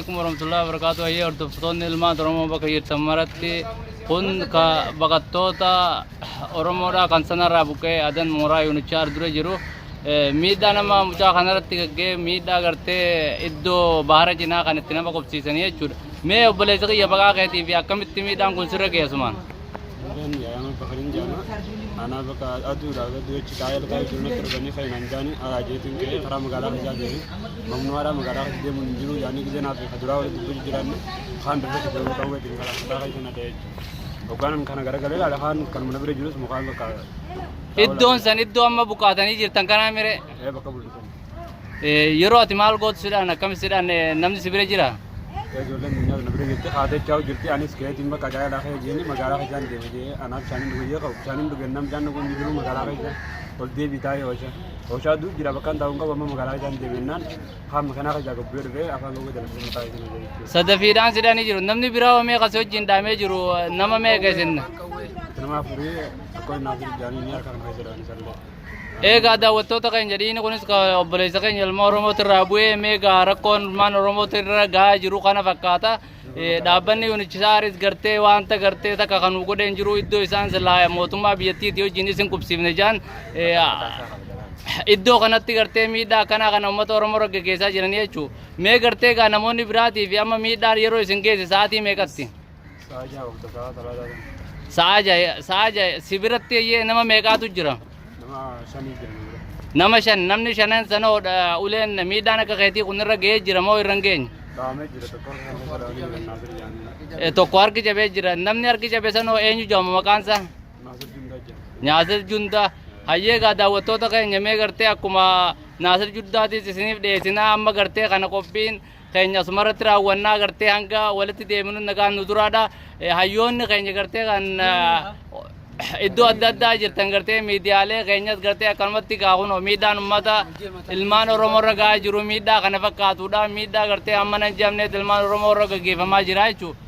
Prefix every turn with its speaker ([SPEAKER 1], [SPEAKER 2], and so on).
[SPEAKER 1] alaikum warahmatullahi wabarakatuh. Ayyee hordoftoonni ilmaan Oromoo bakka jirtan maratti kun ka baqattoota Oromoodhaa kan sanarraa buqqee adan mooraa yuunichaar dura jiru. Miidhaa nama mucaa kanarratti gaggee miidhaa gartee iddoo bahara cinaa kan itti nama qubsiisanii jechuudha. Mee obboleessa kiyya maqaa keetii fi akkamitti miidhaan kun sirra ga'e asumaan?
[SPEAKER 2] Miidhaan yaa'ama bakariin jaama. Anaa bakka aduudha aduu jechi taa'ee halkan jiru natti dhufanii kan naan jaani alaajeetiin ka'ee karaa magaalaa keessaa deeme. Mamnuwaadhaa magaalaa keessa deemuun hin jiru yaani gisee naaf ka duraa walitti dubbachuu jiraanne kaan dubbachuu jiru qawweetiin karaa mataa keessa na ta'e jechuudha. Hoggaan kana garagalee ilaale kaan kan mana bira jirus mukaan bakka
[SPEAKER 1] Iddoon san iddoo amma buqaatanii jirtan kanaa mire
[SPEAKER 2] ee bakka bulchisan.
[SPEAKER 1] Yeroo ati maal gootu sidhaan akkami sidhaan namni si bira jira?
[SPEAKER 2] Ijoolleen biyyaa na bira jirti haatee chaa'u jirti anis keetiin bakka ajaa'ibaa kee jeeni magaalaa keessaan deema jee anaaf bishaaniin dhuge jee qabu bishaaniin dhuge nam bishaan dhuguun jiru magaalaa keessa ol deebii taa'ee oosha ooshaa duu jira bakka hin taa'uun qabu amma magaalaa keessaan deemennaan haan makanaa keessaa gabbee dhufee afaan goga dalagee mataa isaa na jechuudha.
[SPEAKER 1] Sadafiidhaan sidhaanii jiru. Namni biraa hoo meeqa si wajjin dhaamee jiru nama meeqa isin?
[SPEAKER 2] Nama afurii akka naaf jaanii ni harka kana keessa dha'anii sallee.
[SPEAKER 1] Eegaa daawwattoota keenya dhiigni kunis ka obboleessa keenya ilma Oromootti irraa bu'ee meegaa rakkoon ilmaan Oromootti irra gahaa jiru kana fakkaata. Dhaabbanni Yuunichaaris gartee wanta gartee takka kan nu godheen jiru iddoo isaan silaa mootummaa biyyattiitii wajjin isin qubsiifne jaan iddoo kanatti gartee miidhaa akkanaa kana uummata Oromoo irra gaggeessaa jiranii jechuudha. Mee gartee gaa namoonni biraatii fi amma miidhaan yeroo isin geesse sa'aatii meeqatti?
[SPEAKER 2] Sa'a jaha waqta sa'a talaataa sana.
[SPEAKER 1] Sa'a jaha si biratti eeyyee nama meeqaatu jira?
[SPEAKER 2] Nama shanii jira nu bira.
[SPEAKER 1] Nama shan namni shanan sana uleen miidhaan akka keetii kun irra ga'ee jira moo irra hin geenye?
[SPEAKER 2] Dhahamee jira tokko harka keessa dhahamee jira Naasir jaanii.
[SPEAKER 1] Tokko harki cabee jira. Namni harki cabe sanoo eenyu jedhama maqaan isaa?
[SPEAKER 2] Naasir Jundaa jira.
[SPEAKER 1] Naasir Jundaa. Hayyee egaa daawwattoota keenya mee gartee akkuma Naasir Juddaatis isiniif dhiyeessinaa amma gartee kana qophiin keenya asumarratti raawwannaa gartee hanga walitti deeminu nagaan nu duraadha. Hayyoonni keenya gartee kan iddoo adda addaa jirtan gartee miidiyaalee keenyas gartee akkanumatti gaa kunoo miidhaan uummata ilmaan Oromoo irra gahaa jiru miidhaa kana fakkaatudha. Miidhaa gartee amma nan jedhamneet ilmaan Oromoo irra gaggeeffamaa jira jechuudha.